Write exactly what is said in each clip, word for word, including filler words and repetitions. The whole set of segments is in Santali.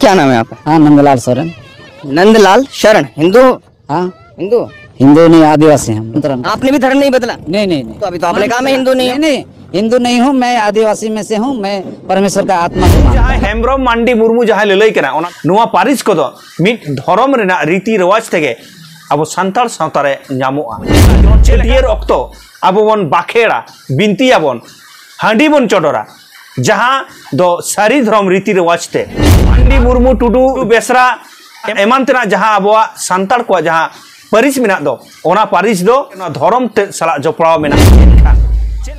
क्या नाम है आपका? हाँ, नंदलाल सोरेन। नंदलाल शरण, हिंदू? हाँ। हिंदू? हिंदू नहीं, आदिवासी हैं। आपने भी धर्म नहीं बदला? नहीं, नहीं, नहीं। तो अभी तो आपने कहा, "मैं हिंदू नहीं नहीं, हूँ।" नहीं, हिंदू नहीं हूँ, मैं आदिवासी में से हूँ, मैं परमेश्वर का आत्मा को मानता हूँ। ᱡᱟᱦᱟᱸᱭ ᱦᱮᱢᱵᱨᱚᱢ ᱢᱟᱱᱰᱤ ᱢᱩᱨᱢᱩ ᱡᱟᱦᱟᱸᱭ ᱞᱟᱹᱞᱟᱹᱭ ᱠᱟᱱᱟ, ᱚᱱᱟ, ᱱᱚᱣᱟ ᱯᱟᱹᱨᱤᱥ ᱠᱚᱫᱚ ᱢᱤᱫ ᱫᱷᱚᱨᱚᱢ ᱨᱮᱱᱟᱜ ᱨᱤᱛᱤ ᱨᱮᱣᱟᱡᱽ ᱛᱮᱜᱮ ᱟᱵᱚ ᱥᱟᱱᱛᱟᱲ ᱥᱟᱶᱛᱟ ᱨᱮ ᱧᱟᱢᱚᱜᱼᱟ᱾ ᱪᱷᱟᱹᱴᱭᱟᱹᱨ ᱚᱠᱛᱚ ᱟᱵᱚ ᱵᱚᱱ ᱵᱟᱠᱷᱮᱲᱟ, ᱵᱤᱱᱛᱤᱭᱟᱵᱚᱱ, ᱦᱟᱺᱰᱤ ᱵᱚᱱ ᱪᱚᱰᱚᱨᱟ, ᱡᱟᱦᱟᱸ ᱫᱚ ᱥᱟᱹᱨᱤ ᱫᱷᱚᱨᱚᱢ ᱨᱤᱛᱤ ᱨᱮᱣᱟᱡᱽ ᱛᱮ ᱢᱟᱱᱰᱤ, ᱢᱩᱨᱢᱩ, ᱴᱩᱰᱩ, ᱵᱮᱥᱨᱟ ᱮᱢᱟᱱ ᱛᱮᱱᱟᱜ ᱡᱟᱦᱟᱸ ᱟᱵᱚᱣᱟᱜ ᱥᱟᱱᱛᱟᱲ ᱠᱚᱣᱟᱜ ᱡᱟᱦᱟᱸ ᱯᱟᱹᱨᱤᱥ ᱢᱮᱱᱟᱜ ᱫᱚ, ᱚᱱᱟ ᱯᱟᱹᱨᱤᱥ ᱫᱚ ᱚᱱᱟ ᱫᱷᱚᱨᱚᱢ ᱛᱮ ᱥᱟᱞᱟᱜ ᱡᱚᱯᱲᱟᱣ ᱢᱮᱱᱟᱜᱼᱟ᱾ ᱢᱮᱱᱠᱷᱟᱱ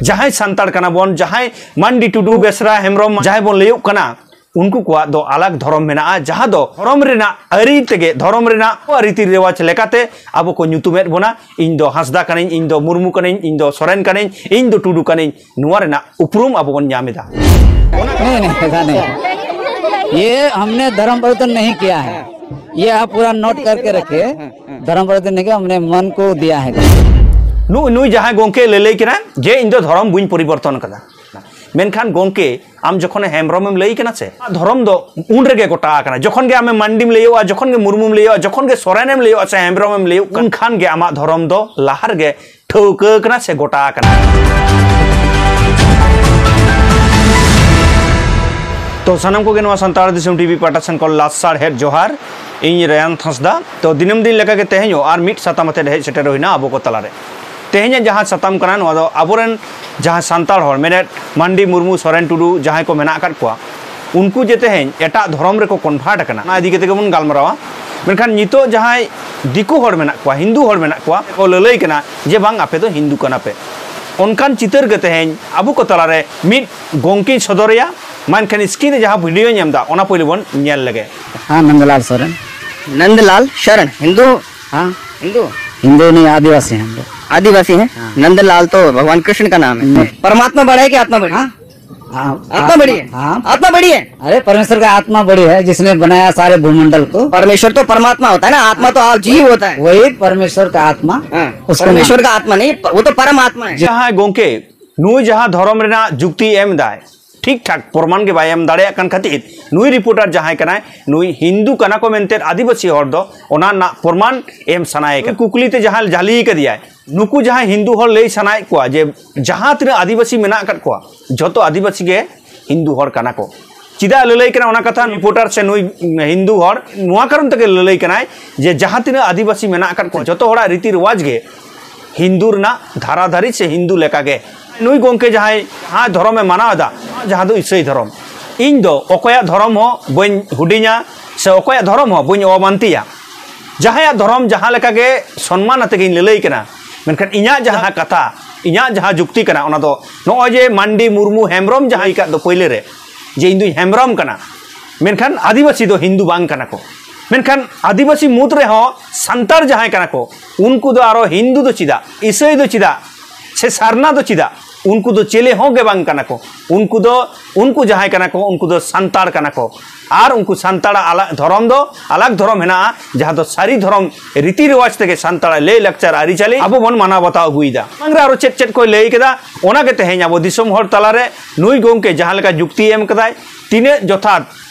ᱡᱟᱦᱟᱸᱭ ᱥᱟᱱᱛᱟᱲ ᱠᱟᱱᱟ ᱵᱚᱱ, ᱡᱟᱦᱟᱸᱭ ᱢᱟᱱᱰᱤ, ᱴᱩᱰᱩ, ᱵᱮᱥᱨᱟ, ᱦᱮᱢᱵᱨᱚᱢ ᱡᱟᱦᱟᱸᱭ ᱵᱚᱱ ᱞᱟᱹᱭᱚᱜ ᱠᱟᱱᱟ, ᱩᱱᱠᱩ ᱠᱚᱣᱟᱜ ᱫᱚ ᱟᱞᱟᱜᱽ ᱫᱷᱚᱨᱚᱢ ᱢᱮᱱᱟᱜᱼᱟ, ᱡᱟᱦᱟᱸ ᱫᱚ ᱫᱷᱚᱨᱚᱢ ᱨᱮᱱᱟᱜ ᱟᱹᱨᱤ ᱛᱮᱜᱮ, ᱫᱷᱚᱨᱚᱢ ᱨᱮᱱᱟᱜ ᱨᱤᱛᱤ ᱨᱮᱣᱟᱡᱽ ᱞᱮᱠᱟᱛᱮ ᱟᱵᱚ ᱠᱚ ᱧᱩᱛᱩᱢᱮᱫ ᱵᱚᱱᱟ᱾ ᱤᱧ ᱫᱚ ᱦᱟᱸᱥᱫᱟ ᱠᱟᱹᱱᱟᱹᱧ, ᱤᱧ ᱫᱚ ᱢᱩᱨᱢᱩ ᱠᱟᱹᱱᱟᱹᱧ, ᱤᱧ ᱫᱚ ᱥᱚᱨᱮᱱ ᱠᱟᱹᱱᱟᱹᱧ, ᱤᱧ ᱫᱚ ᱴᱩᱰᱩ ᱠᱟᱹᱱᱟᱹᱧ, ᱱᱚᱣᱟ ᱨᱮᱱᱟᱜ ᱩᱯᱨᱩᱢ ᱟᱵᱚ ᱵᱚᱱ ᱧᱟᱢ ᱮᱫᱟ᱾ नहीं, नहीं, ऐसा नहीं। ये हमने धर्म परिवर्तन नहीं किया है। ये आप पूरा नोट करके रखिए। धर्म परिवर्तन नहीं किया, हमने मन को दिया है। ᱱᱩᱭ, ᱱᱩᱭ ᱡᱟᱦᱟᱸᱭ ᱜᱚᱝᱠᱮ ᱞᱟᱹᱞᱟᱹᱭ ᱠᱟᱱᱟ ᱡᱮ ᱤᱧ ᱫᱚ ᱫᱷᱚᱨᱚᱢ ᱵᱟᱹᱧ ᱯᱚᱨᱤᱵᱚᱨᱛᱚᱱ ᱠᱟᱫᱟ, ᱢᱮᱱᱠᱷᱟᱱ ᱜᱚᱝᱠᱮ, ᱟᱢ ᱡᱚᱠᱷᱚᱱ ᱦᱮᱢᱵᱨᱚᱢᱮᱢ ᱞᱟᱹᱭ ᱠᱟᱱᱟ ᱥᱮ, ᱟᱢᱟᱜ ᱫᱷᱚᱨᱚᱢ ᱫᱚ ᱩᱱ ᱨᱮᱜᱮ ᱜᱚᱴᱟ ᱟᱠᱟᱱᱟ᱾ ᱡᱚᱠᱷᱚᱱ ᱜᱮ ᱟᱢᱮᱢ ᱢᱟᱱᱰᱤᱢ ᱞᱟᱹᱭᱚᱜᱼᱟ, ᱡᱚᱠᱷᱚᱱ ᱜᱮ ᱢᱩᱨᱢᱩᱢ ᱞᱟᱹᱭᱚᱜᱼᱟ, ᱡᱚᱠᱷᱚᱱ ᱜᱮ ᱥᱚᱨᱮᱱᱮᱢ ᱞᱟᱹᱭᱚᱜᱼᱟ ᱥᱮ ᱦᱮᱢᱵᱨᱚᱢᱮᱢ ᱞᱟᱹᱭᱚᱜ ᱠᱟᱱ, ᱩᱱ ᱠᱷᱟᱱ ᱜᱮ ᱟᱢᱟᱜ ᱫᱷᱚᱨᱚᱢ ᱫᱚ ᱞᱟᱦᱟ ᱨᱮᱜᱮ ᱴᱷᱟᱹᱣᱠᱟᱹ ᱠᱟᱱᱟ ᱥᱮ ᱜᱚᱴᱟ ᱟᱠᱟᱱᱟ᱾ ᱛᱚ ᱥᱟᱱᱟᱢ ᱠᱚᱜᱮ ᱱᱚᱣᱟ ᱥᱟᱱᱛᱟᱲ ᱫᱤᱥᱚᱢ ᱴᱤᱵᱷᱤ ᱯᱟᱦᱴᱟ ᱥᱮᱱ ᱠᱷᱚᱱ ᱞᱟᱥᱟᱲᱦᱮᱫ ᱡᱚᱦᱟᱨ᱾ ᱤᱧ ᱨᱮᱭᱟᱱ ᱦᱟᱸᱥᱫᱟ᱾ ᱛᱚ ᱫᱤᱱᱟᱹᱢ ᱫᱤᱱ ᱞᱮᱠᱟᱜᱮ ᱛᱮᱦᱮᱧ ᱦᱚᱸ ᱟᱨ ᱢᱤᱫ ᱥᱟᱛᱟᱢ ᱟᱛᱮᱫ ᱦᱮᱡ ᱥᱮᱴᱮᱨ ᱦᱩᱭᱱᱟ ᱟᱵᱚ ᱠᱚ ᱛᱟᱞᱟᱨᱮ᱾ ᱛᱮᱦᱮᱧᱟᱜ ᱡᱟᱦᱟᱸ ᱥᱟᱛᱟᱢ ᱠᱟᱱᱟ, ᱱᱚᱣᱟ ᱫᱚ ᱟᱵᱚᱨᱮᱱ ᱡᱟᱦᱟᱸ ᱥᱟᱱᱛᱟᱲ ᱦᱚᱲ, ᱢᱮᱱᱮᱫ ᱢᱟᱱᱰᱤ, ᱢᱩᱨᱢᱩ, ᱥᱚᱨᱮᱱ, ᱴᱩᱰᱩ ᱡᱟᱦᱟᱸᱭ ᱠᱚ ᱢᱮᱱᱟᱜ ᱟᱠᱟᱫ ᱠᱚᱣᱟ, ᱩᱱᱠᱩ ᱡᱮ ᱛᱮᱦᱮᱧ ᱮᱴᱟᱜ ᱫᱷᱚᱨᱚᱢ ᱨᱮᱠᱚ ᱠᱚᱱᱵᱷᱟᱨᱴ ᱟᱠᱟᱱᱟ, ᱚᱱᱟ ᱤᱫᱤ ᱠᱟᱛᱮ ᱜᱮᱵᱚᱱ ᱜᱟᱞᱢᱟᱨᱟᱣᱟ᱾ ᱢᱮᱱᱠᱷᱟᱱ ᱱᱤᱛᱚᱜ ᱡᱟᱦᱟᱸᱭ ᱫᱤᱠᱩ ᱦᱚᱲ ᱢᱮᱱᱟᱜ ᱠᱚᱣᱟ, ᱦᱤᱱᱫᱩ ᱦᱚᱲ ᱢᱮᱱᱟᱜ ᱠᱚᱣᱟ, ᱠᱚ ᱞᱟᱹᱞᱟᱹᱭ ᱠᱟᱱᱟ ᱡᱮ, "ᱵᱟᱝ, ᱟᱯᱮ ᱫᱚ ᱦᱤᱱᱫᱩ ᱠᱟᱱᱟ ᱯᱮ᱾" ᱚᱱᱠᱟᱱ ᱪᱤᱛᱟᱹᱨ ᱜᱮ ᱛᱮᱦᱮᱧ ᱟᱵᱚ ᱠᱚ ᱛᱟᱞᱟᱨᱮ ᱢᱤᱫ ᱜᱚᱝᱠᱮᱧ ᱥᱚᱫᱚᱨᱮᱭᱟ᱾ ᱢᱟ ᱮᱱᱠᱷᱟᱱ ᱥᱠᱨᱤᱱ ᱨᱮ ᱡᱟᱦᱟᱸ ᱵᱷᱤᱰᱤᱭᱳᱧ ᱮᱢ ᱮᱫᱟ, ᱚᱱᱟ ᱯᱳᱭᱞᱳ ᱵᱚᱱ ᱧᱮᱞ ᱞᱮᱜᱮ᱾ हाँ, नंदलाल सोरेन। नंदलाल शरण, हिंदू? हाँ। हिंदू? हिंदू नहीं, आदिवासी हैं हम लोग। आदिवासी हैं? हाँ। नंदलाल तो भगवान कृष्ण का नाम है। नहीं। परमात्मा बड़ा है कि आत्मा बड़ी है? हाँ। हाँ, आत्मा बड़ी है? हाँ। आत्मा बड़ी है? अरे, परमेश्वर का आत्मा बड़ी है, जिसने बनाया सारे भूमंडल को। परमेश्वर तो परमात्मा होता है ना, आत्मा तो आप जीव होता है। वही परमेश्वर का आत्मा, हाँ, उसको परमेश्वर मान- का आत्मा नहीं, वो तो परमात्मा है। ᱡᱟᱦᱟᱸᱭ ᱜᱚᱝᱠᱮ, ᱱᱩᱭ ᱡᱟᱦᱟᱸ ᱫᱷᱚᱨᱚᱢ ᱨᱮᱱᱟᱜ ᱡᱩᱠᱛᱤ ᱮᱢ ᱮᱫᱟᱭ, ᱴᱷᱤᱠ ᱴᱷᱟᱠ ᱯᱨᱚᱢᱟᱱ ᱜᱮ ᱵᱟᱭ ᱮᱢ ᱫᱟᱲᱮᱭᱟᱜ ᱠᱟᱱ ᱠᱷᱟᱹᱛᱤᱨ, ᱱᱩᱭ ᱨᱤᱯᱳᱨᱴᱟᱨ ᱡᱟᱦᱟᱸᱭ ᱠᱟᱱᱟᱭ, ᱱᱩᱭ ᱦᱤᱱᱫᱩ ᱠᱟᱱᱟ ᱠᱚ ᱢᱮᱱᱛᱮ ᱟᱹᱫᱤᱵᱟᱹᱥᱤ ᱦᱚᱲ ᱫᱚ ᱚᱱᱟ ᱨᱮᱱᱟᱜ ᱯᱨᱚᱢᱟᱱ ᱮᱢ ᱥᱟᱱᱟᱭᱮ ᱠᱟᱱᱟ᱾ ᱠᱩᱠᱞᱤ ᱛᱮ ᱡᱟᱦᱟᱸ ᱡᱷᱟᱹᱞᱤ ᱠᱟᱫᱮᱭᱟᱭ, ᱱᱩᱠᱩ ᱡᱟᱦᱟᱸᱭ ᱦᱤᱱᱫᱩ ᱦᱚᱲ ᱞᱟᱹᱭ ᱥᱟᱱᱟᱭᱮᱫ ᱠᱚᱣᱟ ᱡᱮ ᱡᱟᱦᱟᱸ ᱛᱤᱱᱟᱹᱜ ᱟᱹᱫᱤᱵᱟᱹᱥᱤ ᱢᱮᱱᱟᱜ ᱟᱠᱟᱫ ᱠᱚᱣᱟ, ᱡᱷᱚᱛᱚ ᱟᱹᱫᱤᱵᱟᱹᱥᱤ ᱜᱮ ᱦᱤᱱᱫᱩ ᱦᱚᱲ ᱠᱟᱱᱟ ᱠᱚ᱾ ᱪᱮᱫᱟᱜ ᱞᱟᱹᱞᱟᱹᱭ ᱠᱟᱱᱟ ᱚᱱᱟ ᱠᱟᱛᱷᱟ ᱨᱤᱯᱳᱨᱴᱟᱨ ᱥᱮ ᱱᱩᱭ ᱦᱤᱱᱫᱩ ᱦᱚᱲ? ᱱᱚᱣᱟ ᱠᱟᱨᱚᱱ ᱛᱮᱜᱮ ᱞᱟᱹᱞᱟᱹᱭ ᱠᱟᱱᱟᱭ ᱡᱮ ᱡᱟᱦᱟᱸ ᱛᱤᱱᱟᱹᱜ ᱟᱹᱫᱤᱵᱟᱹᱥᱤ ᱢᱮᱱᱟᱜ ᱟᱠᱟᱫ ᱠᱚᱣᱟ, ᱡᱷᱚᱛᱚ ᱦᱚᱲᱟᱜ ᱨᱤᱛᱤ ᱨᱮᱣᱟᱡᱽ ᱜᱮ ᱦᱤᱱᱫᱩ ᱨᱮᱱᱟᱜ ᱫᱷᱟᱨᱟ ᱫᱷᱟᱹᱨᱤ ᱥᱮ ᱦᱤᱱᱫᱩ ᱞᱮᱠᱟᱜᱮ᱾ ᱱᱩᱭ ᱜᱚᱢᱠᱮ ᱡᱟᱦᱟᱸᱭ ᱡᱟᱦᱟᱸ ᱫᱷᱚᱨᱚᱢᱮ ᱢᱟᱱᱟᱣ ᱮᱫᱟ, ᱡᱟᱦᱟᱸ ᱫᱚ ᱤᱥᱟᱹᱭ ᱫᱷᱚᱨᱚᱢ, ᱤᱧ ᱫᱚ ᱚᱠᱚᱭᱟᱜ ᱫᱷᱚᱨᱚᱢ ᱦᱚᱸ ᱵᱟᱹᱧ ᱦᱩᱰᱤᱧᱟ ᱥᱮ ᱚᱠᱚᱭᱟᱜ ᱫᱷᱚᱨᱚᱢ ᱦᱚᱸ ᱵᱟᱹᱧ ᱚᱵᱟᱱᱛᱤᱭᱟ᱾ ᱡᱟᱦᱟᱸᱭᱟᱜ ᱫᱷᱚᱨᱚᱢ ᱡᱟᱦᱟᱸ ᱞᱮᱠᱟ ᱜᱮ ᱥᱚᱱᱢᱟᱱ ᱟᱛᱮ ᱜᱤᱧ ᱞᱟᱹᱞᱟᱹᱭ ᱠᱟᱱᱟ, ᱢᱮᱱᱠᱷᱟᱱ ᱤᱧᱟᱹᱜ ᱡᱟᱦᱟᱸ ᱠᱟᱛᱷᱟ, ᱤᱧᱟᱹᱜ ᱡᱟᱦᱟᱸ ᱡᱩᱠᱛᱤ ᱠᱟᱱᱟ, ᱚᱱᱟ ᱫᱚ ᱱᱚᱜᱼᱚᱭ ᱡᱮ ᱢᱟᱱᱰᱤ ᱢᱩᱨᱢᱩ ᱦᱮᱢᱵᱨᱚᱢ ᱡᱟᱦᱟᱸ ᱞᱟᱹᱭ ᱠᱟᱫ ᱫᱚ ᱯᱳᱭᱞᱳ ᱨᱮ, ᱡᱮ ᱤᱧ ᱫᱩᱧ ᱦᱮᱢᱵᱨᱚᱢ ᱠᱟᱱᱟ, ᱢᱮᱱᱠᱷᱟᱱ ᱟᱹᱫᱤᱵᱟᱹᱥᱤ ᱫᱚ ᱦᱤᱱᱫᱩ ᱵᱟᱝ ᱠᱟᱱᱟ ᱠᱚ᱾ ᱢᱮᱱᱠᱷᱟᱱ ᱟᱹᱫᱤᱵᱟᱹᱥᱤ ᱢᱩᱫᱽ ᱨᱮᱦᱚᱸ ᱥᱟᱱᱛᱟᱲ ᱡᱟᱦᱟᱸᱭ ᱠᱟᱱᱟ ᱠᱚ, ᱩᱱᱠᱩ ᱫᱚ ᱟᱨᱚ ᱦᱤᱱᱫᱩ ᱫᱚ ᱪᱮᱫᱟᱜ, ᱤᱥᱟᱹᱭ ᱫᱚ ᱪᱮᱫᱟᱜ, ᱥᱮ ᱥᱟᱨᱱᱟ ᱫᱚ ᱪᱮᱫᱟᱜ? ᱩᱱᱠᱩ ᱫᱚ ᱪᱮᱞᱮ ᱦᱚᱸ ᱜᱮ ᱵᱟᱝ ᱠᱟᱱᱟ ᱠᱚ᱾ ᱩᱱᱠᱩ ᱫᱚ, ᱩᱱᱠᱩ ᱡᱟᱦᱟᱸᱭ ᱠᱟᱱᱟ ᱠᱚ, ᱩᱱᱠᱩ ᱫᱚ ᱥᱟᱱᱛᱟᱲ ᱠᱟᱱᱟ ᱠᱚ᱾ ᱟᱨ ᱩᱱᱠᱩ ᱥᱟᱱᱛᱟᱲᱟᱜ ᱟᱞᱟᱜᱽ ᱫᱷᱚᱨᱚᱢ ᱫᱚ, ᱟᱞᱟᱜᱽ ᱫᱷᱚᱨᱚᱢ ᱦᱮᱱᱟᱜᱼᱟ, ᱡᱟᱦᱟᱸ ᱫᱚ ᱥᱟᱹᱨᱤ ᱫᱷᱚᱨᱚᱢ, ᱨᱤᱛᱤ ᱨᱮᱣᱟᱡᱽ ᱛᱮᱜᱮ ᱥᱟᱱᱛᱟᱲᱟᱜ ᱞᱟᱹᱭ ᱞᱟᱠᱪᱟᱨ ᱟᱹᱨᱤᱪᱟᱹᱞᱤ ᱟᱵᱚ ᱵᱚᱱ ᱢᱟᱱᱟᱣ ᱵᱟᱛᱟᱣ ᱟᱹᱜᱩᱭᱮᱫᱟ᱾ ᱢᱟᱲᱟᱝ ᱨᱮ ᱟᱨᱚ ᱪᱮᱫ ᱪᱮᱫ ᱠᱚᱭ ᱞᱟᱹᱭ ᱠᱮᱫᱟ, ᱚᱱᱟ ᱜᱮ ᱛᱮᱦᱮᱧ ᱟᱵᱚ ᱫᱤᱥᱚᱢ ᱦᱚᱲ ᱛᱟᱞᱟᱨᱮ ᱱᱩᱭ ᱜᱚᱢᱠᱮ ᱡᱟᱦᱟᱸ ᱞᱮᱠᱟ ᱡᱩᱠᱛᱤ ᱮᱢ ᱠᱟᱫᱟᱭ, ᱛᱤᱱᱟᱹᱜ ᱡᱚᱛᱷᱟᱛ,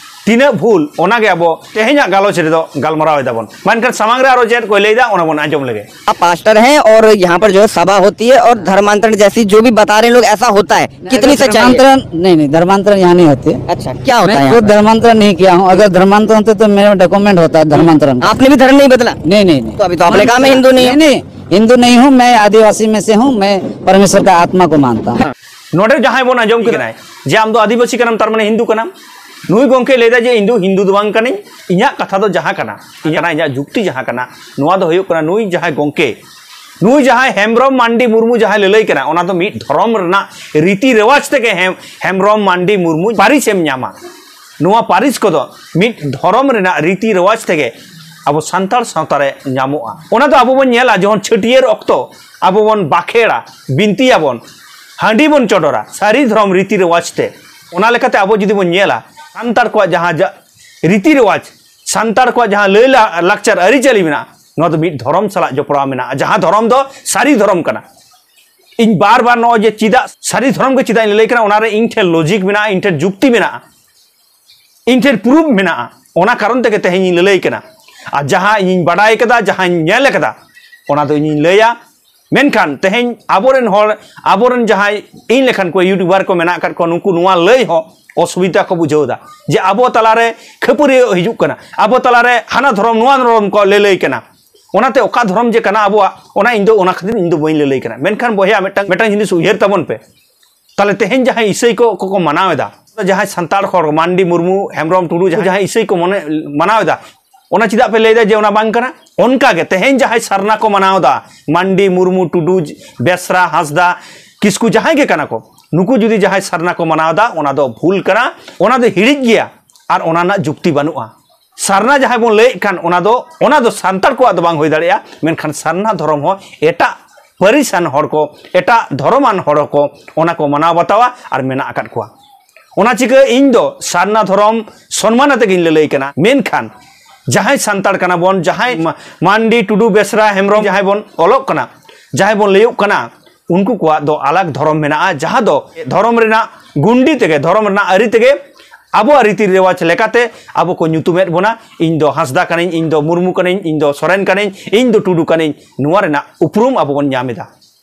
ᱛᱤᱱᱟᱹᱜ ᱵᱷᱩᱞ, ᱚᱱᱟ ᱜᱮ ᱟᱵᱚ ᱛᱮᱦᱮᱧᱟᱜ ᱜᱟᱞᱚᱪ ᱨᱮᱫᱚ ᱜᱟᱞᱢᱟᱨᱟᱣ ᱮᱫᱟᱵᱚᱱ᱾ ᱢᱮᱱᱠᱷᱟᱱ ᱥᱟᱢᱟᱝ ᱨᱮ ᱟᱨᱚ ᱪᱮᱫ ᱠᱚᱭ ᱞᱟᱹᱭᱫᱟ, ᱚᱱᱟ ᱵᱚᱱ ᱟᱸᱡᱚᱢ ᱞᱮᱜᱮ᱾ आप पास्टर हैं और यहाँ पर जो है सभा होती है और धर्मांतरण जैसी जो भी बता रहे हैं लोग, ऐसा होता है, कितनी सच्चाई है? धर्मांतरण, नहीं, नहीं, धर्मांतरण यहाँ नहीं होती है। अच्छा, क्या होता मैं है यहाँ खुद पर? धर्मांतरण नहीं किया हूँ। अगर धर्मांतरण होते तो मेरा डॉक्यूमेंट होता है धर्मांतरण का। आपने भी धर्म नहीं बदला? नहीं, नहीं, नहीं। तो अभी तो आपने कहा मैं हिंदू नहीं हूँ। नहीं, नहीं, हिंदू नहीं हूँ, मैं आदिवासी में से हूँ, मैं परमेश्वर का आत्मा को मानता हूँ। ᱱᱚᱰᱮ ᱡᱟᱦᱟᱸᱭ ᱵᱚᱱ ᱟᱸᱡᱚᱢ ᱠᱮᱫᱟᱭ ᱡᱮ ᱟᱢ ᱫᱚ ᱟᱹᱫᱤᱵᱟᱹᱥᱤ ᱠᱟᱱᱟᱢ, ᱛᱟᱨ ᱢᱟᱱᱮ ᱦᱤᱱᱫᱩ ᱠᱟᱱᱟᱢ, ᱱᱩᱭ ᱜᱚᱢᱠᱮ ᱞᱟᱹᱭᱫᱟ ᱡᱮ ᱤᱧ ᱫᱚ ᱦᱤᱱᱫᱩ ᱫᱚ ᱵᱟᱝ ᱠᱟᱹᱱᱟᱹᱧ, ᱤᱧᱟᱹᱜ ᱠᱟᱛᱷᱟ ᱫᱚ ᱡᱟᱦᱟᱸ ᱠᱟᱱᱟ, ᱤᱧᱟᱹᱜ, ᱤᱧᱟᱹᱜ ᱡᱩᱠᱛᱤ ᱡᱟᱦᱟᱸ ᱠᱟᱱᱟ, ᱱᱚᱣᱟ ᱫᱚ ᱦᱩᱭᱩᱜ ᱠᱟᱱᱟ ᱱᱩᱭ ᱡᱟᱦᱟᱸᱭ ᱜᱚᱢᱠᱮ, ᱱᱩᱭ ᱡᱟᱦᱟᱸᱭ ᱦᱮᱢᱵᱨᱚᱢ ᱢᱟᱱᱰᱤ ᱢᱩᱨᱢᱩ ᱡᱟᱦᱟᱸᱭ ᱞᱟᱹᱞᱟᱹᱭ ᱠᱟᱱᱟ, ᱚᱱᱟ ᱫᱚ ᱢᱤᱫ ᱫᱷᱚᱨᱚᱢ ᱨᱮᱱᱟᱜ ᱨᱤᱛᱤ ᱨᱮᱣᱟᱡᱽ ᱛᱮᱜᱮ ᱦᱮᱢ-, ᱦᱮᱢᱵᱨᱚᱢ ᱢᱟᱱᱰᱤ ᱢᱩᱨᱢᱩ ᱯᱟᱹᱨᱤᱥ ᱮᱢ ᱧᱟᱢᱟ᱾ ᱱᱚᱣᱟ ᱯᱟᱹᱨᱤᱥ ᱠᱚᱫᱚ ᱢᱤᱫ ᱫᱷᱚᱨᱚᱢ ᱨᱮᱱᱟᱜ ᱨᱤᱛᱤ ᱨᱮᱣᱟᱡᱽ ᱛᱮᱜᱮ ᱟᱵᱚ ᱥᱟᱱᱛᱟᱲ ᱥᱟᱶᱛᱟ ᱨᱮ ᱧᱟᱢᱚᱜᱼᱟ᱾ ᱚᱱᱟ ᱫᱚ ᱟᱵᱚ ᱵᱚᱱ ᱧᱮᱞᱟ, ᱡᱚᱠᱷᱚᱱ ᱪᱷᱟᱹᱴᱭᱟᱹᱨ ᱚᱠᱛᱚ ᱟᱵᱚ ᱵᱚᱱ ᱵᱟᱠᱷᱮᱲᱟ, ᱵᱤᱱᱛᱤᱭᱟᱵᱚᱱ, ᱦᱟᱺᱰᱤ ᱵᱚᱱ ᱪᱚᱰᱚᱨᱟ ᱥᱟᱹᱨᱤ ᱫᱷᱚᱨᱚᱢ ᱨᱤᱛᱤ ᱨᱮᱣᱟᱡᱽ ᱛᱮ᱾ ᱚᱱᱟ ᱞᱮᱠᱟᱛᱮ ᱟᱵᱚ ᱡᱩᱫᱤ ᱵᱚᱱ ᱧᱮᱞᱟ, ᱥᱟᱱᱛᱟᱲ ᱠᱚᱣᱟᱜ ᱡᱟᱦᱟᱸ ᱡᱟ-, ᱨᱤᱛᱤ ᱨᱮᱣᱟᱡᱽ, ᱥᱟᱱᱛᱟᱲ ᱠᱚᱣᱟᱜ ᱡᱟᱦᱟᱸ ᱞᱟᱹᱭ ᱞᱟ-, ᱞᱟᱠᱪᱟᱨ ᱟᱹᱨᱤᱪᱟᱹᱞᱤ ᱢᱮᱱᱟᱜᱼᱟ, ᱱᱚᱣᱟ ᱫᱚ ᱢᱤᱫ ᱫᱷᱚᱨᱚᱢ ᱥᱟᱞᱟᱜ ᱡᱚᱯᱲᱟᱣ ᱢᱮᱱᱟᱜᱼᱟ, ᱡᱟᱦᱟᱸ ᱫᱷᱚᱨᱚᱢ ᱫᱚ ᱥᱟᱹᱨᱤ ᱫᱷᱚᱨᱚᱢ ᱠᱟᱱᱟ᱾ ᱤᱧ ᱵᱟᱨ ᱵᱟᱨ ᱱᱚᱜᱼᱚᱭ ᱡᱮ ᱪᱮᱫᱟᱜ ᱥᱟᱹᱨᱤ ᱫᱷᱚᱨᱚᱢ ᱜᱮ ᱪᱮᱫᱟᱜ ᱤᱧ ᱞᱟᱹᱞᱟᱹᱭ ᱠᱟᱱᱟ, ᱚᱱᱟᱨᱮ ᱤᱧ ᱴᱷᱮᱱ ᱞᱚᱡᱤᱠ ᱢᱮᱱᱟᱜᱼᱟ, ᱤᱧ ᱴᱷᱮᱱ ᱡᱩᱠᱛᱤ ᱢᱮᱱᱟᱜᱼᱟ, ᱤᱧ ᱴᱷᱮᱱ ᱯᱨᱩᱯᱷ ᱢᱮᱱᱟᱜᱼᱟ᱾ ᱚᱱᱟ ᱠᱟᱨᱚᱱ ᱛᱮᱜᱮ ᱛᱮᱦᱮᱧ ᱤᱧ ᱞᱟᱹᱞᱟᱹᱭ ᱠᱟᱱᱟ᱾ ᱟᱨ ᱡᱟᱦᱟᱸ ᱤᱧᱤᱧ ᱵᱟᱰᱟᱭ ᱠᱟᱫᱟ, ᱡᱟᱦᱟᱸᱧ ᱧᱮᱞ ᱠᱟᱫᱟ, ᱚᱱᱟ ᱫᱚ ᱤᱧᱤᱧ ᱞᱟᱹᱭᱟ᱾ ᱢᱮᱱᱠᱷᱟᱱ ᱛᱮᱦᱮᱧ ᱟᱵᱚᱨᱮᱱ ᱦᱚᱲ, ᱟᱵᱚᱨᱮᱱ ᱡᱟᱦᱟᱸᱭ ᱤᱧ ᱞᱮᱠᱟᱱ ᱠᱚ ᱭᱩᱴᱩᱵᱟᱨ ᱠᱚ ᱢᱮᱱᱟᱜ ᱟᱠᱟᱫ ᱠᱚᱣᱟ, ᱱᱩᱠᱩ ᱱᱚᱣᱟ ᱞᱟᱹᱭ ᱦᱚᱸ ᱚᱥᱩᱵᱤᱫᱷᱟ ᱠᱚ ᱵᱩᱡᱷᱟᱹᱣ ᱮᱫᱟ, ᱡᱮ ᱟᱵᱚ ᱛᱟᱞᱟᱨᱮ ᱠᱷᱟᱹᱯᱟᱹᱨᱤ ᱦᱤᱡᱩᱜ ᱠᱟᱱᱟ, ᱟᱵᱚ ᱛᱟᱞᱟᱨᱮ ᱦᱟᱱᱟ ᱫᱷᱚᱨᱚᱢ ᱱᱚᱣᱟ ᱫᱷᱚᱨᱚᱢ ᱠᱚ ᱞᱟᱹᱞᱟᱹᱭ ᱠᱟᱱᱟ᱾ ᱚᱱᱟᱛᱮ ᱚᱠᱟ ᱫᱷᱚᱨᱚᱢ ᱡᱮ ᱠᱟᱱᱟ ᱟᱵᱚᱣᱟᱜ, ᱚᱱᱟ ᱤᱧ ᱫᱚ, ᱚᱱᱟ ᱠᱷᱟᱹᱛᱤᱨ ᱤᱧ ᱫᱚ ᱵᱟᱹᱧ ᱞᱟᱹᱞᱟᱹᱭ ᱠᱟᱱᱟ᱾ ᱢᱮᱱᱠᱷᱟᱱ ᱵᱚᱭᱦᱟ, ᱢᱤᱫᱴᱟᱝ, ᱢᱤᱫᱴᱟᱝ ᱡᱤᱱᱤᱥ ᱩᱭᱦᱟᱹᱨ ᱛᱟᱵᱚᱱ ᱯᱮ᱾ ᱛᱟᱦᱞᱮ ᱛᱮᱦᱮᱧ ᱡᱟᱦᱟᱸᱭ ᱤᱥᱟᱹᱭ ᱠᱚ, ᱠᱚ, ᱠᱚ ᱢᱟᱱᱟᱣ ᱮᱫᱟ, ᱡᱟᱦᱟᱸᱭ ᱥᱟᱱᱛᱟᱲ ᱦᱚᱲ, ᱢᱟᱱᱰᱤ, ᱢᱩᱨᱢᱩ, ᱦᱮᱢᱵᱨᱚᱢ, ᱴᱩᱰᱩ, ᱡᱟᱦᱟᱸᱭ ᱤᱥᱟᱹᱭ ᱠᱚ ᱢᱚᱱᱮ, ᱢᱟᱱᱟᱣ ᱮᱫᱟ, ᱚᱱᱟ ᱪᱮᱫᱟᱜ ᱯᱮ ᱞᱟᱹᱭᱫᱟ ᱡᱮ ᱚᱱᱟ ᱵᱟᱝ ᱠᱟᱱᱟ? ᱚᱱᱠᱟ ᱜᱮ ᱛᱮᱦᱮᱧ ᱡᱟᱦᱟᱸᱭ ᱥᱟᱨᱱᱟ ᱠᱚ ᱢᱟᱱᱟᱣ ᱮᱫᱟ, ᱢᱟᱱᱰᱤ, ᱢᱩᱨᱢᱩ, ᱴᱩᱰᱩ, ᱵᱮᱥᱨᱟ, ᱦᱟᱸᱥᱫᱟ, ᱠᱤᱥᱠᱩ, ᱡᱟᱦᱟᱸᱭ ᱜᱮ ᱠᱟᱱᱟ ᱠᱚ, ᱱᱩᱠᱩ ᱡᱩᱫᱤ ᱡᱟᱦᱟᱸᱭ ᱥᱟᱨᱱᱟ ᱠᱚ ᱢᱟᱱᱟᱣ ᱮᱫᱟ, ᱚᱱᱟ ᱫᱚ ᱵᱷᱩᱞ ᱠᱟᱱᱟ, ᱚᱱᱟ ᱫᱚ ᱦᱤᱲᱤᱡ ᱜᱮᱭᱟ, ᱟᱨ ᱚᱱᱟ ᱨᱮᱱᱟᱜ ᱡᱩᱠᱛᱤ ᱵᱟᱹᱱᱩᱜᱼᱟ᱾ ᱥᱟᱨᱱᱟ ᱡᱟᱦᱟᱸᱭ ᱵᱚᱱ ᱞᱟᱹᱭᱮᱫ ᱠᱟᱱ, ᱚᱱᱟ ᱫᱚ, ᱚᱱᱟ ᱫᱚ ᱥᱟᱱᱛᱟᱲ ᱠᱚᱣᱟᱜ ᱫᱚ ᱵᱟᱝ ᱦᱩᱭ ᱫᱟᱲᱮᱭᱟᱜᱼᱟ, ᱢᱮᱱᱠᱷᱟᱱ ᱥᱟᱨᱱᱟ ᱫᱷᱚᱨᱚᱢ ᱦᱚᱸ ᱮᱴᱟᱜ ᱯᱟᱹᱨᱤᱥᱟᱱ ᱦᱚᱲ ᱠᱚ, ᱮᱴᱟᱜ ᱫᱷᱚᱨᱚᱢᱟᱱ ᱦᱚᱲ ᱠᱚ ᱚᱱᱟ ᱠᱚ ᱢᱟᱱᱟᱣ ᱵᱟᱛᱟᱣᱟ ᱟᱨ ᱢᱮᱱᱟᱜ ᱟᱠᱟᱫ ᱠᱚᱣᱟ᱾ ᱚᱱᱟ ᱪᱤᱠᱟᱹ ᱤᱧ ᱫᱚ ᱥᱟᱨᱱᱟ ᱫᱷᱚᱨᱚᱢ ᱥᱚᱱᱢᱟᱱ ᱟᱛᱮ ᱜᱤᱧ ᱞᱟᱹᱞᱟᱹᱭ ᱠᱟᱱᱟ, ᱢᱮᱱᱠᱷᱟᱱ ᱡᱟᱦᱟᱸᱭ ᱥᱟᱱᱛᱟᱲ ᱠᱟᱱᱟ ᱵᱚᱱ, ᱡᱟᱦᱟᱸᱭ ᱢᱟ-, ᱢᱟᱱᱰᱤ, ᱴᱩᱰᱩ, ᱵᱮᱥᱨᱟ, ᱦᱮᱢᱵᱨᱚᱢ, ᱡᱟᱦᱟᱸᱭ ᱵᱚᱱ ᱚᱞᱚᱜ ᱠᱟᱱᱟ, ᱡᱟᱦᱟᱸᱭ ᱵᱚᱱ ᱞᱟᱹᱭᱚᱜ ᱠᱟᱱᱟ, ᱩᱱᱠᱩ ᱠᱚᱣᱟᱜ ᱫᱚ ᱟᱞᱟᱜᱽ ᱫᱷᱚᱨᱚᱢ ᱢᱮᱱᱟᱜᱼᱟ, ᱡᱟᱦᱟᱸ ᱫᱚ ᱫᱷᱚᱨᱚᱢ ᱨᱮᱱᱟᱜ ᱜᱩᱱᱰᱤ ᱛᱮᱜᱮ, ᱫᱷᱚᱨᱚᱢ ᱨᱮᱱᱟᱜ ᱟᱹᱨᱤ ᱛᱮᱜᱮ, ᱟᱵᱚᱣᱟᱜ ᱨᱤᱛᱤ ᱨᱮᱣᱟᱡᱽ ᱞᱮᱠᱟᱛᱮ ᱟᱵᱚ ᱠᱚ ᱧᱩᱛᱩᱢᱮᱫ ᱵᱚᱱᱟ, ᱤᱧ ᱫᱚ ᱦᱟᱸᱥᱫᱟ ᱠᱟᱹᱱᱟᱹᱧ, ᱤᱧ ᱫᱚ ᱢᱩᱨᱢᱩ ᱠᱟᱹᱱᱟᱹᱧ, ᱤᱧ ᱫᱚ ᱥᱚᱨᱮᱱ ᱠᱟᱹᱱᱟᱹᱧ, ᱤᱧ ᱫᱚ ᱴᱩᱰᱩ ᱠᱟᱹᱱᱟᱹᱧ, ᱱᱚᱣᱟ ᱨᱮᱱᱟᱜ ᱩᱯᱨᱩᱢ ᱟᱵᱚ ᱵᱚᱱ ᱧᱟᱢ ᱮᱫᱟ᱾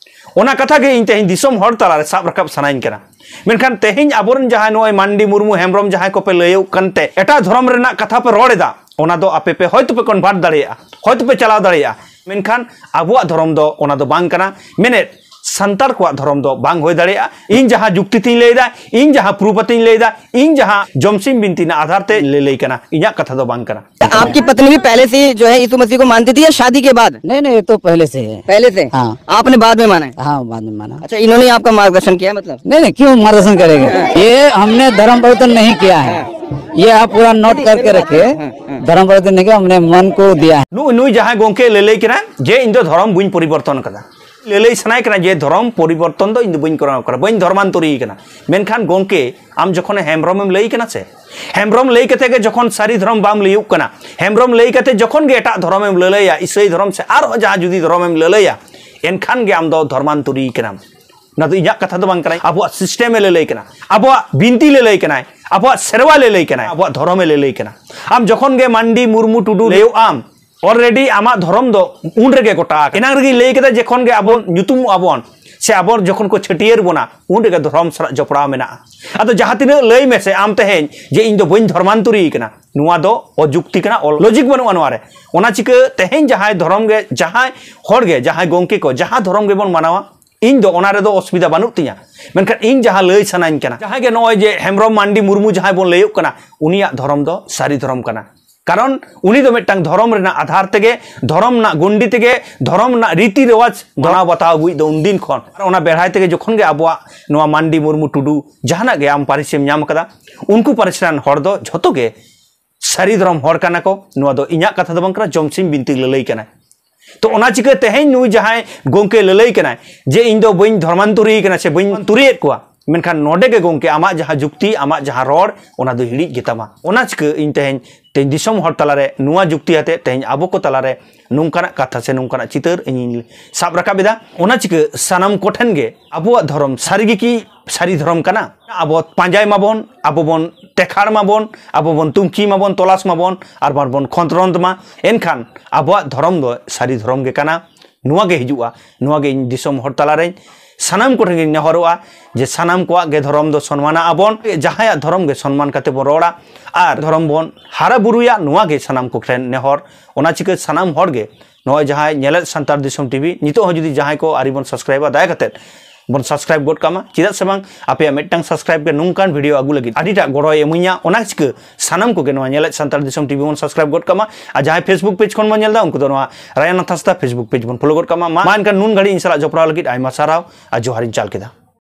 ᱚᱱᱟ ᱠᱟᱛᱷᱟ ᱜᱮ ᱤᱧ ᱛᱮᱦᱮᱧ ᱫᱤᱥᱚᱢ ᱦᱚᱲ ᱛᱟᱞᱟᱨᱮ ᱥᱟᱵ ᱨᱟᱠᱟᱵ ᱥᱟᱱᱟᱧ ᱠᱟᱱᱟ᱾ ᱢᱮᱱᱠᱷᱟᱱ ᱛᱮᱦᱮᱧ ᱟᱵᱚᱨᱮᱱ ᱡᱟᱦᱟᱸᱭ ᱱᱚᱜᱼᱚᱭ ᱢᱟᱱᱰᱤ, ᱢᱩᱨᱢᱩ, ᱦᱮᱢᱵᱨᱚᱢ ᱡᱟᱦᱟᱸᱭ ᱠᱚᱯᱮ ᱞᱟᱹᱭᱚᱜ ᱠᱟᱱᱛᱮ ᱮᱴᱟᱜ ᱫᱷᱚᱨᱚᱢ ᱨᱮᱱᱟᱜ ᱠᱟᱛᱷᱟ ᱯᱮ ᱨᱚᱲ ᱮᱫᱟ, ᱚᱱᱟ ᱫᱚ ᱟᱯᱮ ᱯᱮ ᱦᱚᱭᱛᱳ ᱯᱮ ᱠᱚᱱᱵᱷᱟᱨᱴ ᱫᱟᱲᱮᱭᱟᱜᱼᱟ, ᱦᱚᱭᱛᱳ ᱯᱮ ᱪᱟᱞᱟᱣ ᱫᱟᱲᱮᱭᱟᱜᱼᱟ, ᱢᱮᱱᱠᱷᱟᱱ ᱟᱵᱚᱣᱟᱜ ᱫᱷᱚᱨᱚᱢ ᱫᱚ ᱚᱱᱟ ᱫᱚ ᱵᱟᱝ ᱠᱟᱱᱟ᱾ ᱢᱮᱱᱮᱫ ᱥᱟᱱᱛᱟᱲ ᱠᱚᱣᱟᱜ ᱫᱷᱚᱨᱚᱢ ᱫᱚ ᱵᱟᱝ ᱦᱩᱭ ᱫᱟᱲᱮᱭᱟᱜᱼᱟ᱾ ᱤᱧ ᱡᱟᱦᱟᱸ ᱡᱩᱠᱛᱤ ᱛᱤᱧ ᱞᱟᱹᱭᱫᱟ, ᱤᱧ ᱡᱟᱦᱟᱸ ᱯᱨᱩᱯᱷ ᱟᱛᱤᱧ ᱞᱟᱹᱭᱫᱟ, ᱤᱧ ᱡᱟᱦᱟᱸ ᱡᱚᱢᱥᱤᱢ ᱵᱤᱱᱛᱤ ᱨᱮᱱᱟᱜ ᱟᱫᱷᱟᱨ ᱛᱮ ᱞᱟᱹᱞᱟᱹᱭ ᱠᱟᱱᱟ, ᱤᱧᱟᱹᱜ ᱠᱟᱛᱷᱟ ᱫᱚ ᱵᱟᱝ ᱠᱟᱱᱟ᱾ आपकी पत्नी भी पहले से ही जो है यीशु मसीह को मानती थी या शादी के बाद? नहीं, नहीं, ये तो पहले से है। पहले से? हाँ। आपने बाद में माना है? हाँ, बाद में माना। अच्छा, इन्होंने ही आपका मार्गदर्शन किया मतलब? नहीं, नहीं, क्यों मार्गदर्शन करेंगे? ये हमने धर्म परिवर्तन नहीं किया है। ये आप पूरा नोट करके रखिए। धर्म परिवर्तन नहीं किया, हमने मन को दिया है। ᱱᱩᱭ, ᱱᱩᱭ ᱡᱟᱦᱟᱸᱭ ᱜᱚᱝᱠᱮ ᱞᱟᱹᱞᱟᱹᱭ ᱠᱟᱱᱟ ᱡᱮ ᱤᱧ ᱫᱚ ᱫᱷᱚᱨᱚᱢ ᱵᱟᱹᱧ ᱯᱚᱨᱤᱵᱚᱨᱛᱚᱱ ᱠᱟᱫᱟ, ᱞᱟᱹᱞᱟᱹᱭ ᱥᱟᱱᱟᱭ ᱠᱟᱱᱟ ᱡᱮ ᱫᱷᱚᱨᱚᱢ ᱯᱚᱨᱤᱵᱚᱨᱛᱚᱱ ᱫᱚ ᱤᱧ ᱫᱚ ᱵᱟᱹᱧ ᱠᱚᱨᱟᱣ ᱠᱟᱫᱟ, ᱵᱟᱹᱧ ᱫᱷᱚᱨᱢᱟᱱᱛᱚᱨᱤ ᱠᱟᱱᱟ᱾ ᱢᱮᱱᱠᱷᱟᱱ ᱜᱚᱝᱠᱮ, ᱟᱢ ᱡᱚᱠᱷᱚᱱ ᱦᱮᱢᱵᱨᱚᱢᱮᱢ ᱞᱟᱹᱭ ᱠᱟᱱᱟ ᱥᱮ, ᱦᱮᱢᱵᱨᱚᱢ ᱞᱟᱹᱭ ᱠᱟᱛᱮ ᱜᱮ ᱡᱚᱠᱷᱚᱱ ᱥᱟᱹᱨᱤ ᱫᱷᱚᱨᱚᱢ ᱵᱟᱢ ᱞᱟᱹᱭᱩᱜ ᱠᱟᱱᱟ, ᱦᱮᱢᱵᱨᱚᱢ ᱞᱟᱹᱭ ᱠᱟᱛᱮ ᱡᱚᱠᱷᱚᱱ ᱜᱮ ᱮᱴᱟᱜ ᱫᱷᱚᱨᱚᱢᱮᱢ ᱞᱟᱹᱞᱟᱹᱭᱟ, ᱤᱥᱟᱹᱭ ᱫᱷᱚᱨᱚᱢ ᱥᱮ ᱟᱨᱦᱚᱸ ᱡᱟᱦᱟᱸ ᱡᱩᱫᱤ ᱫᱷᱚᱨᱚᱢᱮᱢ ᱞᱟᱹᱞᱟᱹᱭᱟ, ᱮᱱᱠᱷᱟᱱ ᱜᱮ ᱟᱢ ᱫᱚ ᱫᱷᱚᱨᱢᱟᱱᱛᱚᱨᱤ ᱠᱟᱱᱟᱢ᱾ ᱚᱱᱟ ᱫᱚ ᱤᱧᱟᱹᱜ ᱠᱟᱛᱷᱟ ᱫᱚ ᱵᱟᱝ ᱠᱟᱱᱟ, ᱟᱵᱚᱣᱟᱜ system ᱮ ᱞᱟᱹᱞᱟᱹᱭ ᱠᱟᱱᱟ, ᱟᱵᱚᱣᱟᱜ ᱵᱤᱱᱛᱤ ᱞᱟᱹᱞᱟᱹᱭ ᱠᱟᱱᱟᱭ, ᱟᱵᱚᱣᱟᱜ ᱥᱮᱨᱣᱟ ᱞᱟᱹᱞᱟᱹᱭ ᱠᱟᱱᱟᱭ, ᱟᱵᱚᱣᱟᱜ ᱫᱷᱚᱨᱚᱢ ᱮ ᱞᱟᱹᱞᱟᱹᱭ ᱠᱟᱱᱟ᱾ ᱟᱢ ᱡᱚᱠᱷᱚᱱ ᱜᱮ ᱢᱟᱱᱰᱤ ᱢᱩᱨᱢᱩ ᱴᱩᱰᱩ ᱞᱟᱹᱭᱚᱜ ᱟᱢ, already ᱟᱢᱟᱜ ᱫᱷᱚᱨᱚᱢ ᱫᱚ ᱩᱱ ᱨᱮᱜᱮ ᱜᱚᱴᱟ ᱟᱠᱟᱱᱟ᱾ ᱮᱱᱟᱝ ᱨᱮᱜᱮᱧ ᱞᱟᱹᱭ ᱠᱮᱫᱟ, ᱡᱚᱠᱷᱚᱱ ᱜᱮ ᱟᱵᱚ ᱧᱩᱛᱩᱢᱚᱜᱼᱟ ᱵᱚᱱ ᱥᱮ ᱟᱵᱚ ᱡᱚᱠᱷᱚᱱ ᱠᱚ ᱪᱷᱟᱹᱴᱭᱟᱹᱨ ᱵᱚᱱᱟ, ᱩᱱ ᱨᱮᱜᱮ ᱫᱷᱚᱨᱚᱢ ᱥᱟᱞᱟᱜ ᱡᱚᱯᱲᱟᱣ ᱢᱮᱱᱟᱜᱼᱟ᱾ ᱟᱫᱚ ᱡᱟᱦᱟᱸ ᱛᱤᱱᱟᱹᱜ ᱞᱟᱹᱭ ᱢᱮᱥᱮ ᱟᱢ ᱛᱮᱦᱮᱧ ᱡᱮ ᱤᱧ ᱫᱚ ᱵᱟᱹᱧ ᱫᱷᱚᱨᱢᱟᱱᱛᱚᱨᱤ ᱠᱟᱱᱟ, ᱱᱚᱣᱟ ᱫᱚ ᱚᱡᱩᱠᱛᱤ ᱠᱟᱱᱟ, ᱚᱞ-, logic ᱵᱟᱹᱱᱩᱜᱼᱟ ᱱᱚᱣᱟ ᱨᱮ᱾ ᱚᱱᱟ ᱪᱤᱠᱟᱹ ᱛᱮᱦᱮᱧ ᱡᱟᱦᱟᱸᱭ ᱫᱷᱚᱨᱚᱢ ᱜᱮ, ᱡᱟᱦᱟᱸᱭ ᱦᱚᱲ ᱜᱮ, ᱡᱟᱦᱟᱸᱭ ᱜᱚᱝᱠᱮ ᱠᱚ, ᱡᱟᱦᱟᱸ ᱫᱷᱚᱨᱚᱢ ᱜᱮᱵᱚᱱ ᱢᱟᱱᱟᱣᱟ, ᱤᱧ ᱫᱚ ᱚᱱᱟ ᱨᱮᱫᱚ ᱚᱥᱩᱵᱤᱫᱷᱟ ᱵᱟᱹᱱᱩᱜ ᱛᱤᱧᱟ᱾ ᱢᱮᱱᱠᱷᱟᱱ ᱤᱧ ᱡᱟᱦᱟᱸ ᱞᱟᱹᱭ ᱥᱟᱱᱟᱧ ᱠᱟᱱᱟ, ᱡᱟᱦᱟᱸᱭ ᱜᱮ ᱱᱚᱜᱼᱚᱭ ᱡᱮ ᱦᱮᱢᱵᱨᱚᱢ ᱢᱟᱱᱰᱤ ᱢᱩᱨᱢᱩ ᱡᱟᱦᱟᱸᱭ ᱵᱚᱱ ᱞᱟᱹᱭᱚᱜ ᱠᱟᱱᱟ, ᱩᱱᱤᱭᱟᱜ ᱫᱷᱚᱨᱚᱢ ᱫᱚ ᱥᱟᱹᱨᱤ ᱫᱷᱚᱨᱚᱢ ᱠᱟᱱᱟ᱾ ᱠᱟᱨᱚᱱ ᱩᱱᱤ ᱫᱚ ᱢᱤᱫᱴᱟᱝ ᱫᱷᱚᱨᱚᱢ ᱨᱮᱱᱟᱜ ᱟᱫᱷᱟᱨ ᱛᱮᱜᱮ, ᱫᱷᱚᱨᱚᱢ ᱨᱮᱱᱟᱜ ᱜᱚᱱᱰᱤ ᱛᱮᱜᱮ, ᱫᱷᱚᱨᱚᱢ ᱨᱮᱱᱟᱜ ᱨᱤᱛᱤ ᱨᱮᱣᱟᱡᱽ ᱢᱟᱱᱟᱣ ᱵᱟᱛᱟᱣ ᱟᱹᱜᱩᱭᱮᱫ ᱫᱚ ᱩᱱᱫᱤᱱ ᱠᱷᱚᱱ᱾ ᱟᱨ ᱚᱱᱟ ᱵᱮᱲᱦᱟᱭ ᱛᱮᱜᱮ ᱡᱚᱠᱷᱚᱱ ᱜᱮ ᱟᱵᱚᱣᱟᱜ ᱱᱚᱣᱟ ᱢᱟᱱᱰᱤ ᱢᱩᱨᱢᱩ ᱴᱩᱰᱩ ᱡᱟᱦᱟᱱᱟᱜ ᱜᱮ ᱟᱢ ᱯᱟᱹᱨᱤᱥ ᱮᱢ ᱧᱟᱢ ᱟᱠᱟᱫᱟ, ᱩᱱᱠᱩ ᱯᱟᱹᱨᱤᱥ ᱨᱮᱱ ᱦᱚᱲ ᱫᱚ ᱡᱷᱚᱛᱚ ᱜᱮ ᱥᱟᱹᱨᱤ ᱫᱷᱚᱨᱚᱢ ᱦᱚᱲ ᱠᱟᱱᱟ ᱠᱚ᱾ ᱱᱚᱣᱟ ᱫᱚ ᱤᱧᱟᱹᱜ ᱠᱟᱛᱷᱟ ᱫᱚ ᱵᱟᱝ ᱠᱟᱱᱟ, ᱡᱚᱢᱥᱤᱢ ᱵᱤᱱᱛᱤ ᱞᱟᱹᱞᱟᱹᱭ ᱠᱟᱱᱟᱭ᱾ ᱛᱚ ᱚᱱᱟ ᱪᱤᱠᱟᱹ ᱛᱮᱦᱮᱧ ᱱᱩᱭ ᱡᱟᱦᱟᱸᱭ ᱜᱚᱝᱠᱮ ᱞᱟᱹᱞᱟᱹᱭ ᱠᱟᱱᱟᱭ ᱡᱮ ᱤᱧ ᱫᱚ ᱵᱟᱹᱧ ᱫᱷᱚᱨᱢᱟᱱᱛᱚᱨᱤ ᱠᱟᱱᱟ ᱥᱮ ᱵᱟᱹᱧ ᱛᱩᱨᱤᱭᱮᱫ ᱠᱚᱣᱟ, ᱢᱮᱱᱠᱷᱟᱱ ᱱᱚᱰᱮ ᱜᱮ ᱜᱚᱝᱠᱮ ᱟᱢᱟᱜ ᱡᱟᱦᱟᱸ ᱡᱩᱠᱛᱤ, ᱟᱢᱟᱜ ᱡᱟᱦᱟᱸ ᱨᱚᱲ, ᱚᱱᱟ ᱫᱚ ᱦᱤᱲᱤᱡ ᱜᱮᱛᱟᱢᱟ᱾ ᱚᱱᱟ ᱪᱤᱠᱟᱹ ᱤᱧ ᱛᱮᱦᱮᱧ, ᱛᱮᱦᱮᱧ ᱫᱤᱥᱚᱢ ᱦᱚᱲ ᱛᱟᱞᱟᱨᱮ ᱱᱚᱣᱟ ᱡᱩᱠᱛᱤ ᱟᱛᱮ ᱛᱮᱦᱮᱧ ᱟᱵᱚ ᱠᱚ ᱛᱟᱞᱟᱨᱮ ᱱᱚᱝᱠᱟᱱᱟᱜ ᱠᱟᱛᱷᱟ ᱥᱮ ᱱᱚᱝᱠᱟᱱᱟᱜ ᱪᱤᱛᱟᱹᱨ ᱤᱧᱤᱧ ᱥᱟᱵ ᱨᱟᱠᱟᱵ ᱮᱫᱟ᱾ ᱚᱱᱟ ᱪᱤᱠᱟᱹ ᱥᱟᱱᱟᱢ ᱠᱚᱴᱷᱮᱱ ᱜᱮ ᱟᱵᱚᱣᱟᱜ ᱫᱷᱚᱨᱚᱢ ᱥᱟᱹᱨᱤ ᱜᱮ ᱠᱤ ᱥᱟᱹᱨᱤ ᱫᱷᱚᱨᱚᱢ ᱠᱟᱱᱟ? ᱟᱵᱚ ᱯᱟᱸᱡᱟᱭ ᱢᱟᱵᱚᱱ, ᱟᱵᱚ ᱵᱚᱱ ᱛᱮᱠᱷᱟᱲ ᱢᱟᱵᱚᱱ, ᱟᱵᱚ ᱵᱚᱱ ᱛᱩᱝᱠᱷᱤ ᱢᱟᱵᱚᱱ, ᱛᱚᱞᱟᱥ ᱢᱟᱵᱚᱱ, ᱟᱨ ᱵᱟᱝ ᱵᱚᱱ ᱠᱷᱚᱸᱫᱽᱨᱚᱸᱫᱽ ᱢᱟ᱾ ᱮᱱᱠᱷᱟᱱ ᱟᱵᱚᱣᱟᱜ ᱫᱷᱚᱨᱚᱢ ᱫᱚ ᱥᱟᱹᱨᱤ ᱫᱷᱚᱨᱚᱢ ᱜᱮ ᱠᱟᱱᱟ᱾ ᱱᱚᱣᱟ ᱜᱮ ᱦᱤᱡᱩᱜᱼᱟ, ᱱᱚᱣᱟ ᱜᱮ ᱤᱧ ᱫᱤᱥᱚᱢ ᱦᱚᱲ ᱛᱟᱞᱟᱨᱮᱧ ᱥᱟᱱᱟᱢ ᱠᱚᱴᱷᱮᱱ ᱜᱤᱧ ᱱᱮᱦᱚᱨᱚᱜᱼᱟ ᱡᱮ ᱥᱟᱱᱟᱢ ᱠᱚᱣᱟᱜ ᱜᱮ ᱫᱷᱚᱨᱚᱢ ᱫᱚ ᱥᱚᱱᱢᱟᱱᱟᱜ ᱟᱵᱚᱱ, ᱡᱟᱦᱟᱸᱭᱟᱜ ᱫᱷᱚᱨᱚᱢ ᱜᱮ ᱥᱚᱱᱢᱟᱱ ᱠᱟᱛᱮ ᱵᱚᱱ ᱨᱚᱲᱟ ᱟᱨ ᱫᱷᱚᱨᱚᱢ ᱵᱚᱱ ᱦᱟᱨᱟ ᱵᱩᱨᱩᱭᱟ, ᱱᱚᱣᱟ ᱜᱮ ᱥᱟᱱᱟᱢ ᱠᱚᱴᱷᱮᱱ ᱱᱮᱦᱚᱨ᱾ ᱚᱱᱟ ᱪᱤᱠᱟᱹ ᱥᱟᱱᱟᱢ ᱦᱚᱲ ᱜᱮ ᱱᱚᱜᱼᱚᱭ ᱡᱟᱦᱟᱸᱭ ᱧᱮᱞᱮᱫ ᱥᱟᱱᱛᱟᱲ ᱫᱤᱥᱚᱢ ᱴᱤᱵᱷᱤ, ᱱᱤᱛᱚᱜ ᱦᱚᱸ ᱡᱩᱫᱤ ᱡᱟᱦᱟᱸᱭ ᱠᱚ ᱟᱹᱣᱨᱤ ᱵᱚᱱ ᱥᱟᱵᱥᱠᱨᱟᱭᱤᱵᱟ, ᱫᱟᱭᱟ ᱠᱟᱛᱮ ᱵᱚᱱ ᱥᱟᱵᱥᱠᱨᱟᱭᱤᱵ ᱜᱚᱫ ᱠᱟᱜ ᱢᱟ᱾ ᱪᱮᱫᱟᱜ ᱥᱮ ᱵᱟᱝ, ᱟᱯᱮᱭᱟᱜ ᱢᱤᱫᱴᱟᱝ ᱥᱟᱵᱥᱠᱨᱟᱭᱤᱵ ᱜᱮ ᱱᱚᱝᱠᱟᱱ ᱵᱷᱤᱰᱤᱭᱳ ᱟᱹᱜᱩ ᱞᱟᱹᱜᱤᱫ ᱟᱹᱰᱤᱴᱟᱜ ᱜᱚᱲᱚᱭ ᱮᱢᱟᱹᱧᱟ᱾ ᱚᱱᱟ ᱪᱤᱠᱟᱹ ᱥᱟᱱᱟᱢ ᱠᱚᱜᱮ ᱱᱚᱣᱟ ᱧᱮᱞᱮᱫ ᱥᱟᱱᱛᱟᱲ ᱫᱤᱥᱚᱢ ᱴᱤᱵᱷᱤ ᱵᱚᱱ ᱥᱟᱵᱥᱠᱨᱟᱭᱤᱵ ᱜᱚᱫ ᱠᱟᱜ ᱢᱟ᱾ ᱟᱨ ᱡᱟᱦᱟᱸᱭ Facebook ᱯᱮᱡᱽ ᱠᱷᱚᱱ ᱵᱚᱱ ᱧᱮᱞ ᱮᱫᱟ, ᱩᱱᱠᱩ ᱫᱚ ᱱᱚᱣᱟ ᱨᱟᱭᱟᱱ ᱱᱟᱛᱷ ᱦᱟᱸᱥᱫᱟ Facebook ᱯᱮᱡᱽ ᱵᱚᱱ ᱯᱷᱚᱞᱳ ᱜᱚᱫ ᱠᱟᱜ ᱢᱟ᱾ ᱢᱟ, ᱢᱟ ᱮᱱᱠᱷᱟᱱ ᱱᱩᱱ ᱜᱷᱟᱹᱲᱤᱡ ᱤᱧ ᱥᱟᱞᱟᱜ ᱡᱚᱯᱲᱟᱣ ᱞᱟᱹᱜᱤᱫ ᱟᱭᱢᱟ ᱥᱟᱨᱦᱟᱣ ᱟᱨ ᱡᱚᱦᱟᱨᱤᱧ ᱪᱟᱞ ᱠᱮᱫᱟ᱾